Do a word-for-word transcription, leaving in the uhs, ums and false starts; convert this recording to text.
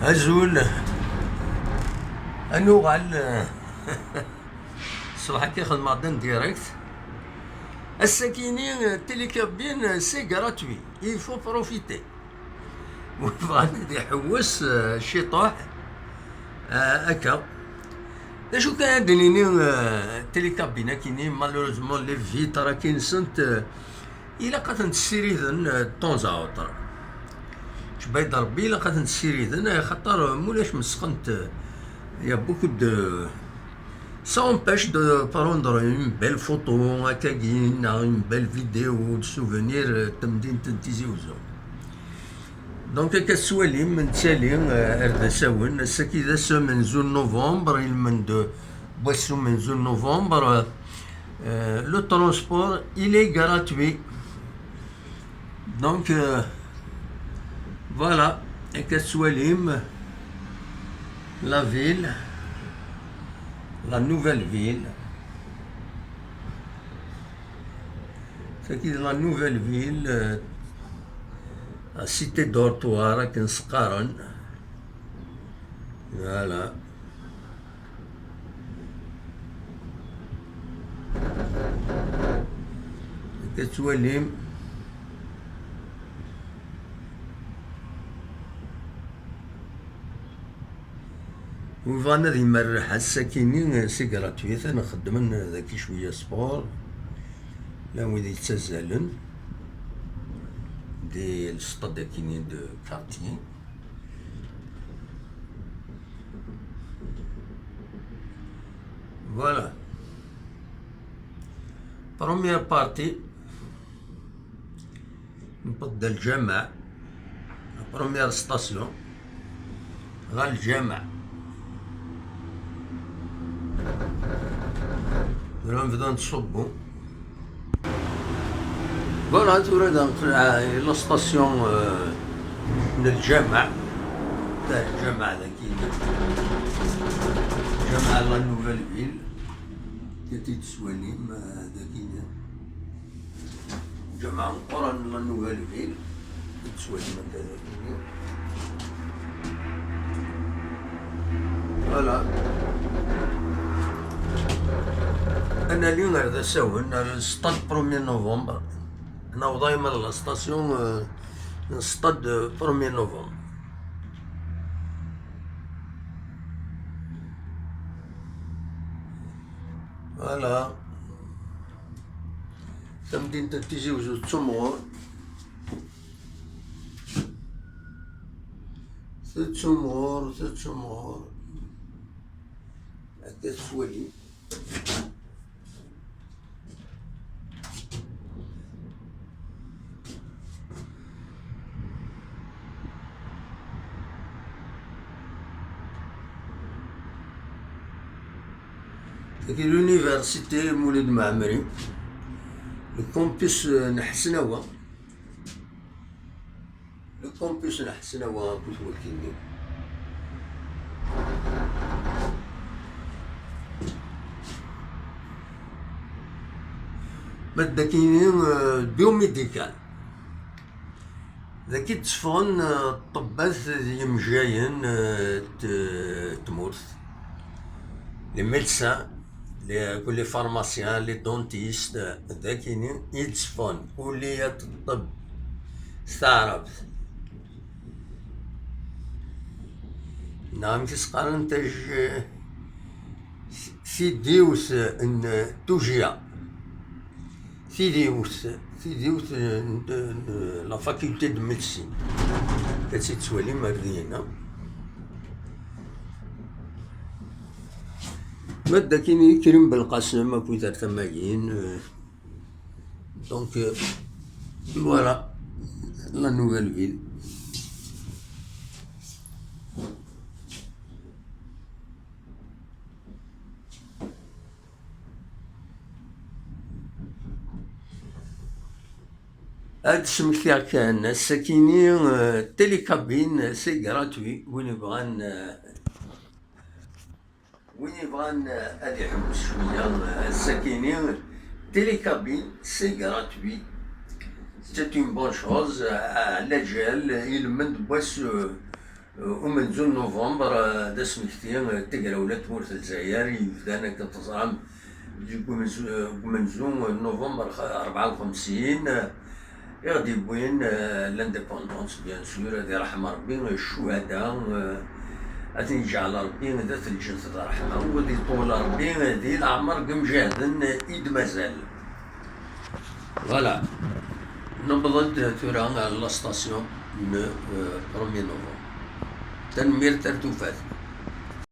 Azul. Ad nuɣal. Ṣṣbeḥ-agi xedmeɣ-d un direct. Ass-agi-ni, télécabine, c'est gratuit. Il faut profiter. Win bɣan ad iḥewwes, eh, ciṭuḥ, eh, akka. D acu kan ad d-nini, eh, télécabine akini, malheureusement, les vitres akin sent, eh, ilaq ad tent-ssiriden, euh, de temps à autre. Ttbayd Rebbi ilaq ad tent-ssiriden, axaṭer, euh, mulac mesqent, euh, il y a beaucoup de, ça empêche de prendre une belle photo, akkagi, neɣ une belle vidéo de souvenir, euh, n temdint n Tizi Uzzu. Donc, akka tettwalim, nettali, euh, ar d asawen, ass-agi d ass amenzu n novembre, ilmend n wass amenzu n novembre, euh, le transport, il est gratuit. Donc, euh, voilà, akka tettwalim, la ville, la nouvelle ville. C'est la nouvelle ville, euh, la cité dortoir, akken s-qqaren. Voilà. Akka tettwalim. Win bɣan ad imerreḥ ass-akini, c'est gratuit, ad nxeddmen daki cwiya sport, llan wid yettazzalen di le stade akini de quartier. Voilà. Première partie. Newweḍ-d lǧameɛ. La première station. Ɣer lǧameɛ. Tura nbda nettṣubbu. Voilà, tura da neqleɛ i la station, euh, n lǧameɛ. Tah lǧameɛ dagi. Lǧameɛ la nouvelle ville. Kati d-tettwalim, euh, dagi. Lǧameɛ meqqren la nouvelle ville. Kati d-tettwalim akka dagi. Voilà. Ad nali ar d asawen, ar stade premier novembre. Naweḍ ayma d la station, euh, n stade premier novembre. Voilà. Tamdint n Tizi Uzzu tettumɣur. Tettumɣur, tettumɣur. Akka tettwali. Tagi l'université Mulud Mɛemmri, le campus, euh, n Ḥesnawa. Le campus n Ḥesnawa akked wakini. Ma d akini, euh, biomédical. Dagi d-tteffɣen, euh, ṭṭebbat d yimejjayen, euh, t-, tmurt. Les médecins, les, les pharmaciens, les dentistes, d akini i d-tteffɣen. Kulliyat ṭṭeb s taɛrabt. Neɣ amek i s-qqaren taj-, tidiwt n tujya. Tidiwt, tidiwt n, n, n la faculté de médecine. Ad tt-id-twalim ar dina. Ma d akini Krim Belqasem akked ar tama-yin, euh, donc, euh, voilà, la nouvelle ville. Ad d-smektiɣ kan, ass-akini, euh, télécabine, c'est gratuit. Win yebɣan, euh, win yebɣan, euh, ad iḥewwes cwiya, euh, ass-akini, télécabine, c'est gratuit. C'est une bonne chose, euh, ɛlaǧal, ilmend n wass, euh, Umenzu n Nuvember, eh, d asmekti, eh, n tegrawla n tmurt n Lezzayer, yebdan akken teẓram deg umenzu, eh, deg umenzu n Nuvember xa-, rebɛa u xemsin, eh, i ɣ-d-yewwin, eh, l'indépendance, bien sûr, ad iṛḥem Ṛebbi, eh, ccuhada, eh, ad ten-iǧɛel Ṛebbi d at lǧens d ṛṛeḥma, u ad iṭewwel Ṛebbi, eh, di leɛmer n yimjahden, eh, i d-mazal. Voilà. Newweḍ-d tura ɣer la station n, euh, premier novembre. Tanemmirt ar tufat.